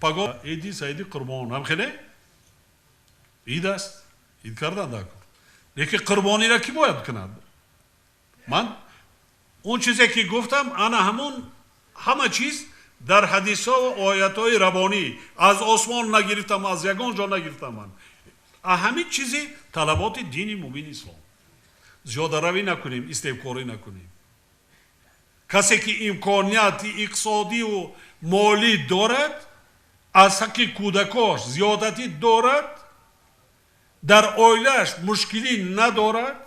Паго иди саиди қурбон ҳам хеле ид аст, ид кардан даркор. Лекин қурбониро кӣ бояд кунад? Ман он чизе ки гуфтам, ана ҳамон ҳама чиз дар ҳадисҳо ва оятҳои рабонӣ, аз осмон нагирифтам, аз ягон ҷо нагирифтам ман. Ҳамин чизи талаботи дини мубини ислом. Зиёдаравӣ накунем, истебкорӣ накунем. Касе ки имконияти иқтисодиву молӣ дорад, аз ҳаққи кӯдакош зиёдатӣ дорад, дар оилааш мушкилӣ надорад,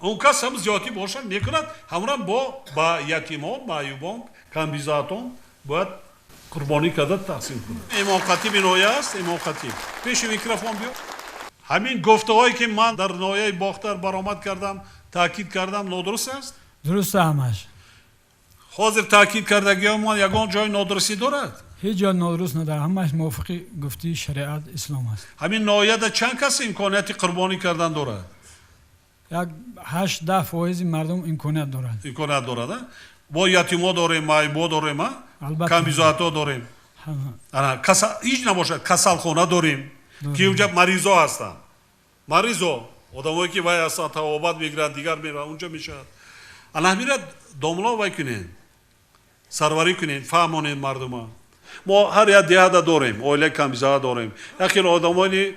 он кас ҳам зиёдатӣ бошад мекунад, ҳамрам бо ба ятимон, маъюбон, камбизоатон бояд қурбонӣ карда тақсим кунад. Имомхатиби ноҳия аст, имомхатиб. Пеши микрофон биё. Ҳамин гуфтаҳое ки ман дар ноҳияи Бохтар баромад кардам, таъкид кардам, нодуруст аст? Дуруст ҳамаш. Ҳозир таъкид кардагиҳо ман ягон ҷои нодурустӣ дорад? Ҳеҷ ҷо нодуруст надорад, ҳамаш мувофиқи гуфтии шариат ислом аст. Ҳамин ноҳияда чанд кас имконияти қурбонӣ кардан дорад? Як 8-10 фоизи мардум имконият дорад. Имконият дорад, а? Бо ятимо дорем, маъюбо дорем, а? Албатта. Камбизоатҳо дорем. Ҳама. Ана, ҳеҷ набошад, касалхона дорем, ки унҷа маризо ҳастанд. Маризо, одамое ки вай ҳастанд, табобат мегиранд, дигар мераванд, унҷа мешавад. Ана ҳамира домло вай кунед, сарварӣ кунед, фаҳмонед мардума. Мо ҳар як деҳада дорем, оилаи камбизоат дорем. Яке одамони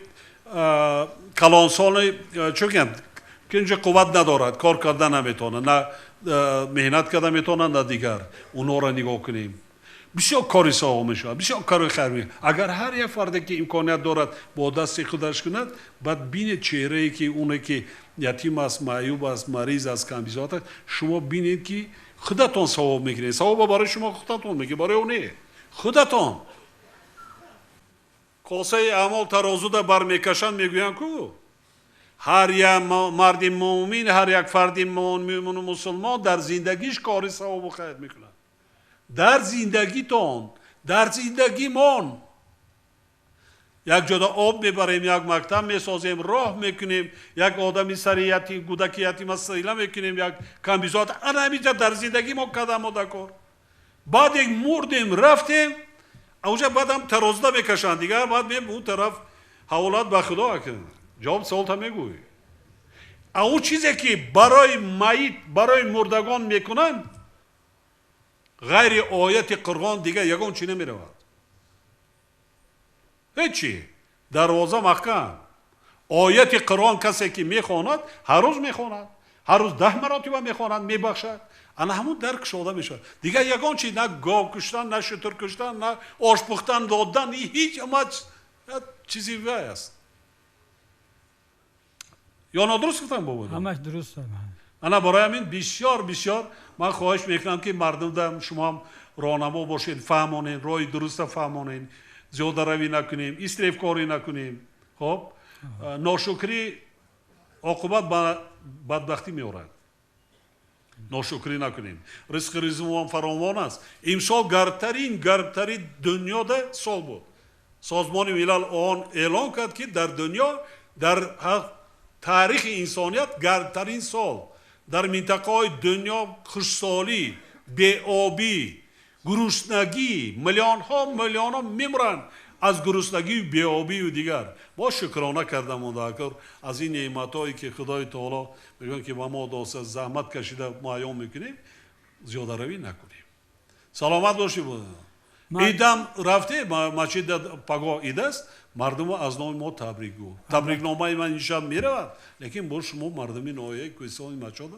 калонсоли, чӣ гӯям, ки инҷа қувват надорад, кор карда наметавонад, на меҳнат карда метавонад, на дигар. Онҳоро нигоҳ кунем. Бисёр кори савоб мешавад, бисёр кори хайр мешавад. Агар ҳар як фарде ки имконият дорад бо дасти худаш кунад, баъд бинед чеҳрае ки оне ки ятим аст, маъюб аст, мариз аст, камбизоат аст, шумо бинед ки худатон савоб мекунед. Савоба барои шумо худатон мекунед, барои ӯ не. Худатон. Косаи аъмол тарозуда бармекашанд, мегӯянд ку ҳар як марди муъмин, ҳар як фарди муъмину мусулмон дар зиндагиш кори савобу хайр мекунад. Дар зиндагитон, дар зиндагимон як ҷода об мебарем, як мактаб месозем, роҳ мекунем, як одами сари ятим, кӯдаки ятима сила мекунем, як камбизоат. Ана ҳаминҷа дар зиндагӣ мо кадамо дар кор. Баъд як мурдем, рафтем, онҷа баъдам тарозуда мекашанд, дигар баъд мем он тараф ҳаволат ба худо акун. Ҷавоб саволта мегӯй. А он чизе ки барои майит, барои мурдагон мекунанд, ғайри ояти Қуръон дигар ягон чӣ намеравад. Ҳеҷ. Дарвоза маҳкам. Ояти Қуръон касе ки мехонад, ҳар рӯз мехонад, ҳар рӯз 10 маротиба мехонад, мебахшад. Ана ҳамун дар кушода мешавад. Дигар ягон чӣ, на гов куштан, на шутур куштан, на ош пухтан, додан, ҳеҷ ама чизи вай аст. Ё нодуруст гуфтам бобо? Ҳамаш дуруст аст. Ана барои ҳамин бисёр бисёр ман хоҳиш мекунам ки мардумда шумо ҳам роҳнамо бошед, фаҳмонед, роҳи дуруста фаҳмонед, зиёдаравӣ накунем, истрефкорӣ накунем. Хоб, ношукрӣ оқибат ба бадбахтӣ меорад. Ношукрӣ накунем. Ризқи ризқимон фаровон аст. Имсол гармтарин дунёда сол буд. Созмони Милал он эълон кард, ки дар дунё, дар таърихи инсоният гармтарин сол, дар минтақаҳои дунё хушсолӣ, беобӣ, гуруснагӣ, миллионҳо миллионҳо мемуранд аз гуруснагию беобию дигар. Мо шукрона карда монда аз ин неъматҳое ки Худои Таоло мегӯяд ки ба мо доста, заҳмат кашида муайён мекунем, зиёдаравӣ накунем. Саломат бошӣ. Идам рафте масҷид, пагоҳ ид аст, мардумо аз номи мо табрик гӯ. Табрикномаи ман ин шаб меравад, лекин бо шумо мардуми ноҳияи Кӯҳистони Мачода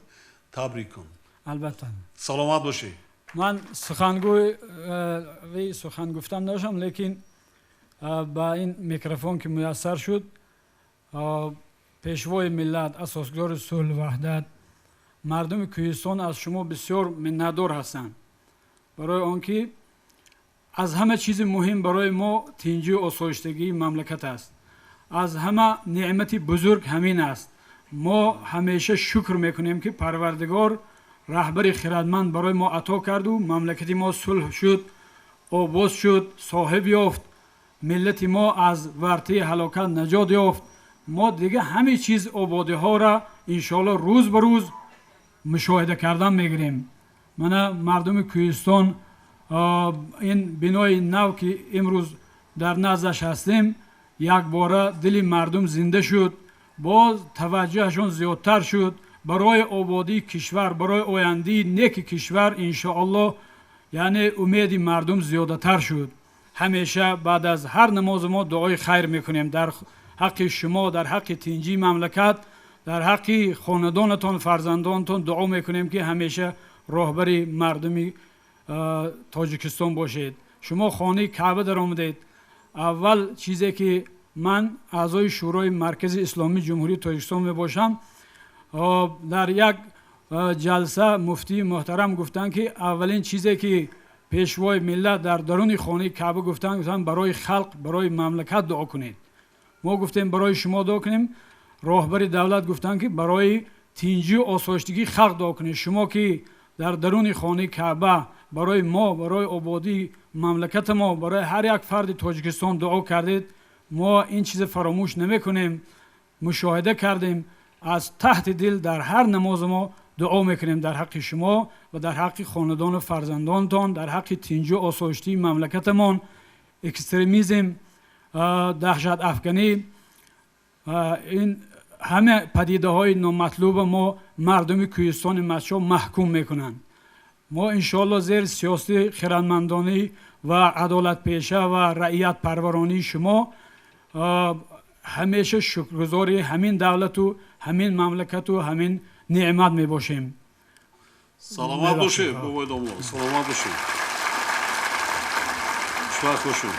табрик кун. Албатта. Саломат бошӣ. Ман сухангӯи сухан гуфтан доштам, лекин ба ин микрофон ки муяссар шуд, пешвои миллат, асосгузори сулҳу ваҳдат, мардуми Кӯҳистон аз шумо бисёр миннатдор ҳастанд, барои он ки аз ҳама чизи муҳим барои мо тинҷию осоиштагии мамлакат аст. Аз ҳама неъмати бузург ҳамин аст. Мо ҳамеша шукр мекунем, ки Парвардигор раҳбари хирадманд барои мо ато карду мамлакати мо сулҳ шуд, обод шуд, соҳиб ёфт, миллати мо аз вартаи ҳалокат наҷот ёфт. Мо дига ҳамин чиз ободиҳоро иншоалло рӯз ба рӯз мушоҳида кардан мегирем. Мана мардуми Кӯҳистон Ин бинои нав, ки имрӯз дар наздаш ҳастем, якбора дили мардум зинда шуд, боз таваҷҷӯҳашон зиёдтар шуд барои ободии кишвар, барои ояндаи неки кишвар, иншоаллоҳ. Яъне умеди мардум зиёдатар шуд. Ҳамеша баъд аз ҳар намози мо дуои хайр мекунем дар ҳаққи шумо, дар ҳаққи тинҷии мамлакат, дар ҳаққи хонадонатон, фарзандонатон дуо мекунем, ки ҳамеша роҳбари мардуми Тоҷикистон бошед. Шумо хонаи Каъба даромадед. Аввал чизе ки ман аъзои Шӯрои Маркази Исломии Ҷумҳурии Тоҷикистон мебошам, дар як ҷалса муфтии муҳтарам гуфтанд, ки аввалин чизе ки пешвои миллат дар даруни хонаи Каъба гуфтанд, гуфтанд: «Барои халқ, барои мамлакат дуо кунед». Мо гуфтем: «Барои шумо дуо кунем». Роҳбари давлат гуфтанд, ки барои тинҷию осоиштагии халқ дуо кунед. Шумо ки дар даруни хонаи Каъба барои мо, барои ободии мамлакати мо, барои ҳар як фарди Тоҷикистон дуо кардед, мо ин чиза фаромӯш намекунем. Мушоҳида кардем, аз таҳти дил дар ҳар намози мо дуо мекунем дар ҳаққи шумо ва дар ҳаққи хонадону фарзандонтон, дар ҳаққи тинҷу осоиштии мамлакатамон. Экстремизм, даҳшатафканӣ, ин ҳама падидаҳои номатлуба мо мардуми кӯҳистони Мастчоҳ маҳкум мекунанд. Мо иншоалло зери сиёсати хирадмандонӣ ва адолатпеша ва раиятпарваронии шумо ҳамеша шукргузори ҳамин давлату ҳамин мамлакату ҳамин неъмат мебошем. Саломат бошед, бобои домло, саломат бошед, хушбахт бошед.